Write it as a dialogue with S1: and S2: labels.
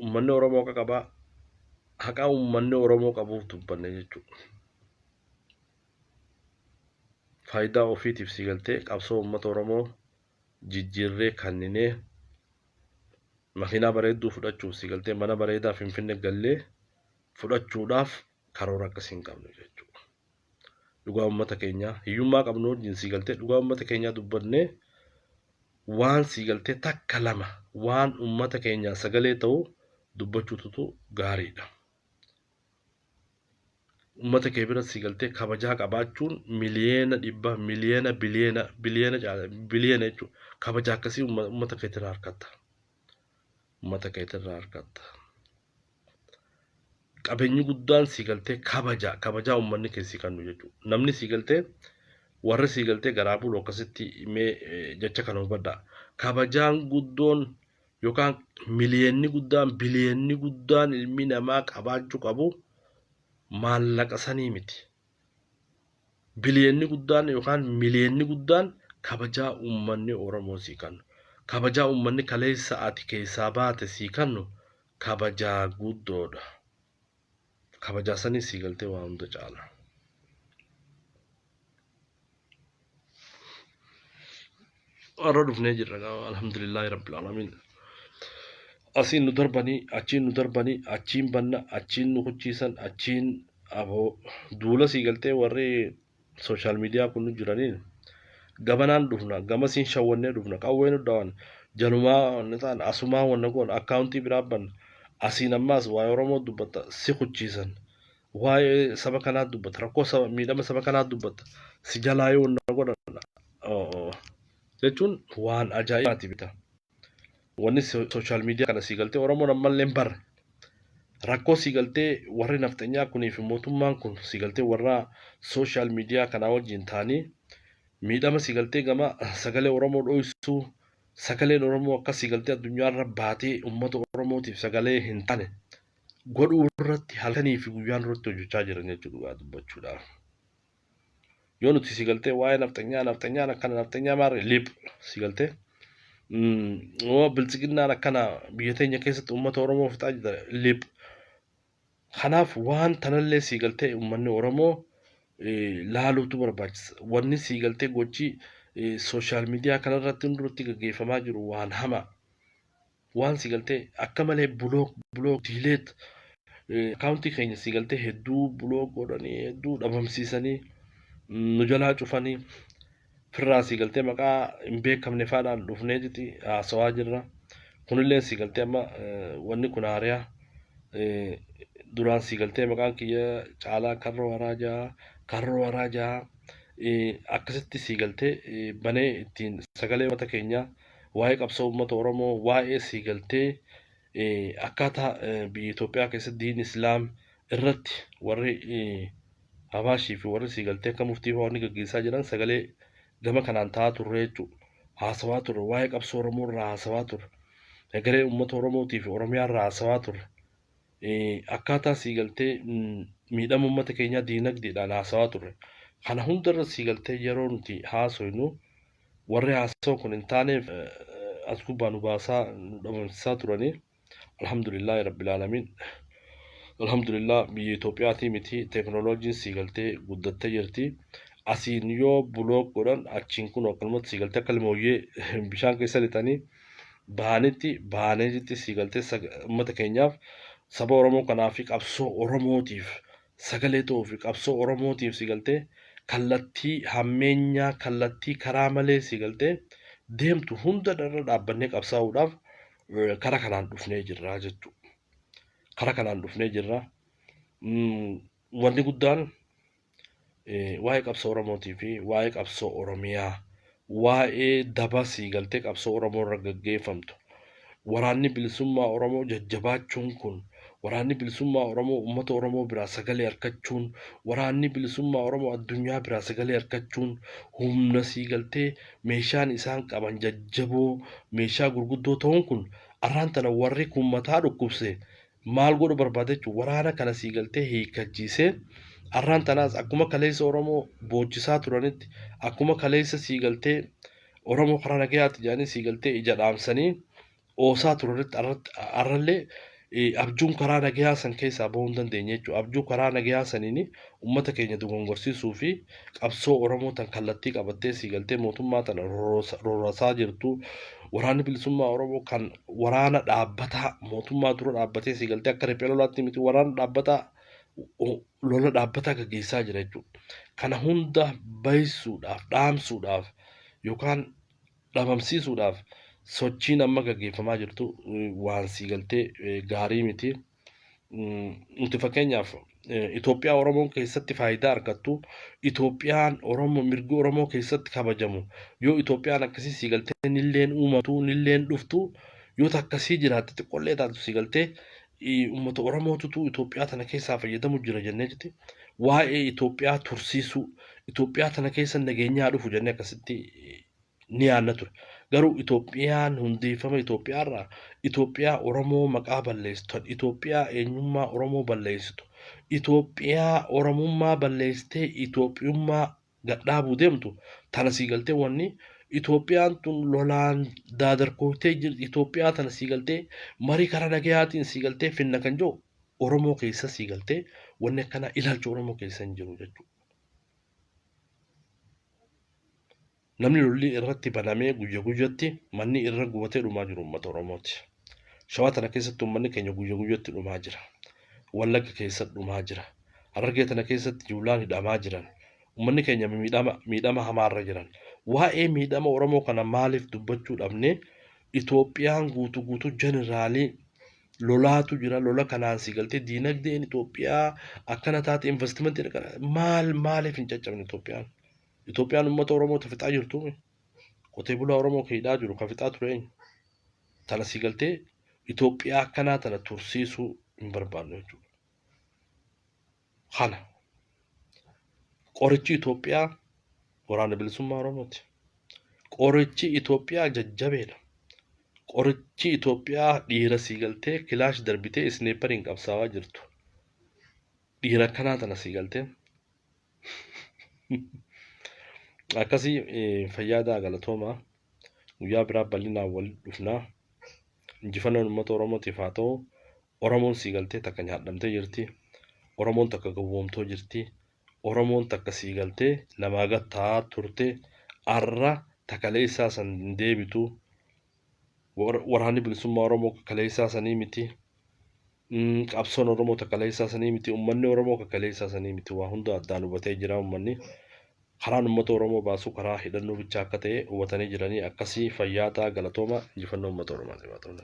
S1: Ummanni Oromoo haqa qabaa. Haqa ummanni Oromoo qabuuf dubbanne jechuudha. Faayidaa ofiitiif si galtee qabsoo uummata Oromoo jijjiirree kanninee makiinaa bareedduu fudhachuuf si galtee mana bareedaa Finfinne gallee fudhachuudhaaf karoora akkasii hin qabnu jechuudha. Dhugaa uummata keenyaa hiyyummaa qabnu wajjin si galtee dhugaa uummata keenyaa dubbannee waan si galtee takka lama waan uummata keenyaa sagalee ta'u dubbachuututu gaariidha. Uummata kee bira si galtee kabajaa qabaachuun miliyeena dhibba miliyeena biliyeena biliyeena caala biliyeena jechuudha. Kabaja akkasii uummata keetirraa argatta. Uummata keetirraa argatta. Qabeenyi guddaan si galtee kabaja kabajaa uummanni kee si kennu jechuudha. Namni si galtee warri si galtee garaa bulu akkasitti mee jecha kana hubadhaa. Kabajaan guddoon yookaan miliyeenni guddaan biliyeenni guddaan ilmi namaa qabaachuu qabu maallaqa sanii miti. Biliyeenni guddaan yookaan miliyeenni guddaan kabajaa uummanni Oromoo sii kennu. Kabajaa uummanni kaleessa ati keessaa baate sii kennu kabajaa guddoodha. Kabajaa sanii sii galtee waa hunda caala. Har'a dhufnee jirra alhamdulillaahi rabbil aalamiin. Asiin nu darbanii achiin nu darbanii achiin banna achiin nu kuchiisan achiin aboo duula sii galtee warri sooshaal miidiyaa kun nu jiraniin gamanaan dhufna gamasiin shawwannee dhufna qawwee nu dhawan jalumaa wanni ta'an asumaa wanna goon akkaawuntii biraa banna asiin ammaas waa'ee Oromoo dubbatta si kuchiisan waa'ee saba kanaa dubbata rakkoo saba miidhama saba kanaa dubbata si jalaa yoo na godhan jechuun waan ajaa'ibaati bita wanni sooshaal miidiyaa kana sii galtee Oromoon ammallee hin barre rakkoo sii galtee warri nafxanyaa kunii fi mootummaan kun sii galtee warra sooshaal miidiyaa kanaa wajjin ta'anii miidhama sii galtee gama sagalee Oromoo dhoysuu sagaleen Oromoo akka sii galtee addunyaarra baatee uummata Oromootiif sagalee hin taane godhuu irratti halkanii fi guyyaan irratti hojjechaa jiran jechuudha dhugaa dubbachuudhaaf. Yoo nuti si galtee waa'ee nafxanyaa nafxanyaan akkana nafxanyaa maarree lip si galtee biltsiginnaan akkana biyya teenya keessatti uummata Oromoo fixaa jira lip. Kanaaf waan tanallee si galtee uummanni Oromoo laaluutu barbaachisa. Wanni si galtee gochi sooshaal miidiyaa kanarratti hundurratti gaggeeffamaa jiru waan hamaa. Waan si galtee akka malee block block delete akkaawuntii keenya si galtee hedduu block godhanii hedduu dhabamsiisanii nu jalaa cufanii firraa si galtee maqaa hin beekamne faadhaan dhufneetiti haasawaa jirra. Kunillee si galtee amma wanni kun haariyaa duraan si galtee maqaan kiyya Caalaa Karroo Haraajaa Karroo Haraajaa akkasitti si galtee banee ittiin sagalee uummata keenyaa waa'ee qabsoo uummata Oromoo, waa'ee sii galtee akkaataa biyya Itoophiyaa keessatti diin Islaam irratti warri Habaashii fi warri sii galtee akka muftii fa'aa wanni gaggeessaa jiran sagalee gama kanaan ta'aa turre jechuudha. Haasawaa turre, waa'ee qabsoo Oromoo irraa haasawaa turre, egeree uummata Oromootii fi Oromiyaa irraa haasawaa turre. Akkaataa sii galtee miidhama uummata keenyaa diinagdeedhaan haasawaa turre. Kana hundarra sii galtee yeroo nuti haasoynu warri haasawa kun hin taaneef as gubbaa nu baasaa nu dhabamsiisaa turanii. Alhamdulillaahi rabbil aalamiin. Alhamdulillah biyya Itoophiyaatii miti teeknooloojiin sii galtee guddattee jirti. Asiin yoo block godhan achiin kun akkanumatti sii galtee akka limooyyee bishaan keessa lixanii bahanitti bahaneetitti sii galtee uummata keenyaaf saba Oromoo kanaa fi qabsoo Oromootiif sagalee ta'uu fi qabsoo Oromootiif si galtee kallattii hammeenyaa kallattii karaa malee si galtee deemtu hunda irra dhaabbannee qabsaa'uudhaaf kara kanaan dhufnee jirra jechuudha. Kara kanaan dhufnee jirra. Wanni guddaan waa'ee qabsoo Oromootii fi waa'ee qabsoo Oromiyaa waa'ee daba sii galtee qabsoo Oromoo irra gaggeeffamtu waraanni bilisummaa Oromoo jajjabaachuun kun waraanni bilisummaa Oromoo uummata Oromoo biraa sagalee argachuun waraanni bilisummaa Oromoo addunyaa biraa sagalee argachuun humna sii galtee meeshaan isaan qaban jajjaboo meeshaa gurguddoo ta'uun kun arraan tana warri kun mataa dhukkubse maal godhu barbaada jechuun waraana kana sii galtee hiikkachiisee arraan tanaas akkuma kaleessa Oromoo boochisaa turanitti akkuma kaleessa sii galtee Oromoo karaa nagayaati jedhanii sii galtee ija dhaamsanii oosaa turanitti arrallee Abjuun karaa nagayaa san keessaa bahuu hin dandeenye jechuudha. Abjuu karaa nagayaa saniin uummata keenya dogongorsiisuu fi qabsoo Oromoo tan kallattii qabattee sii galtee mootummaa tana rorrosaa jirtu waraanni bilisummaa Oromoo kan waraana dhaabbataa mootummaa dura dhaabbatee sii galtee akka riphee lolaatti miti waraana dhaabbataa lola dhaabbataa gaggeessaa jira jechuudha. Kana hunda baysuudhaaf dhaamsuudhaaf yookaan dhabamsiisuudhaaf sochiin amma gaggeeffamaa jirtu waan sii galtee gaarii miti. Nuti fakkeenyaaf Itoophiyaa Oromoon keessatti faayidaa argattu, Itoophiyaan Oromoo mirgi Oromoo keessatti kabajamu, yoo Itoophiyaan akkasii sii galtee nilleen uumamtu nilleen dhuftu yoo takkasii jiraatte xiqqollee taatu sii galtee uummata Oromootutu Itoophiyaa tana keessaa fayyadamu jira jennee jirti. Waa'ee Itoophiyaa tursiisuu Itoophiyaa tana keessa nageenyaa dhufu jennee akkasitti ni yaadna ture. Garuu Itoophiyaan hundeeffama Itoophiyaa irraa Itoophiyaa Oromoo maqaa balleessitu, Itoophiyaa eenyummaa Oromoo balleessitu, Itoophiyaa Oromummaa balleessitee Itoophiyummaa gadhaabuu deemtu tana sii galtee wanni Itoophiyaan tun lolaan daadarkooftee jirti. Itoophiyaa tana sii galtee marii karaa nagayaatiin sii galtee finna kan jiru Oromoo keessa sii galtee wanni akkanaa ilaalcha Oromoo keessa hin jiru jechuudha. Namni lolli irratti banamee guyya guyyatti manni irra gubatee dhumaa jiru uummata Oromooti. Shawaa tana keessatti uummanni keenya guyya guyyatti dhumaa jira. Wallagga keessatti dhumaa jira. Harargee tana keessatti jumlaan hidhamaa jiran. Uummanni keenya miidhama miidhama hamaarra jiran. Waa'ee miidhama Oromoo kana maaliif dubbachuu dhabne? Itoophiyaan guutuu guutuu jeneraalii lolaatu jira. Lola kanaan si galtee diinagdeen Itoophiyaa akkana taate investimentiin akkana maal maaliif hin caccabne Itoophiyaan? Itoophiyaan uummata Oromoo ta fixaa jirtuumi. Qotee bulaa Oromoo ka hidhaa jiru ka fixaa ture eenyu? Tana sii galtee Itoophiyaa akkanaa tana tursiisuu hin barbaannu jechuudha. Kana qorichi Itoophiyaa waraana bilisummaa Oromooti. Qorichi Itoophiyaa jajjabeedha. Qorichi Itoophiyaa dhiira sii galtee kilaash darbitee isneeppariin qabsaawaa jirtu. Dhiira akkanaa tana sii galtee Akkasii fayyaadaa galatoomaa. Guyyaa biraa bal'inaan walitti dhufnaa. Injifannoon uummata Oromootiif haa ta'u. Oromoon sii galtee takka nyaadhamtee jirti. Oromoon takka gowwoomtoo jirti. Oromoon takka sii galtee namaa gad taa'aa turte. Arra takaleessaa san hin deebitu. Waraanni bilisummaa Oromoo kaleessaa sanii miti. Qabsoon Oromoo ta kaleessaa sanii miti. Ummanni Oromoo ka kaleessaa sanii miti. Waa hunda addaan hubatee jira ummanni. Karaan ummata Oromoo baasuu karaa hidhannoo bichaa akka ta'e hubatanii jiranii akkasii fayyaa ta'a galatooma injifannoo ummata Oromootiif haa ta'u.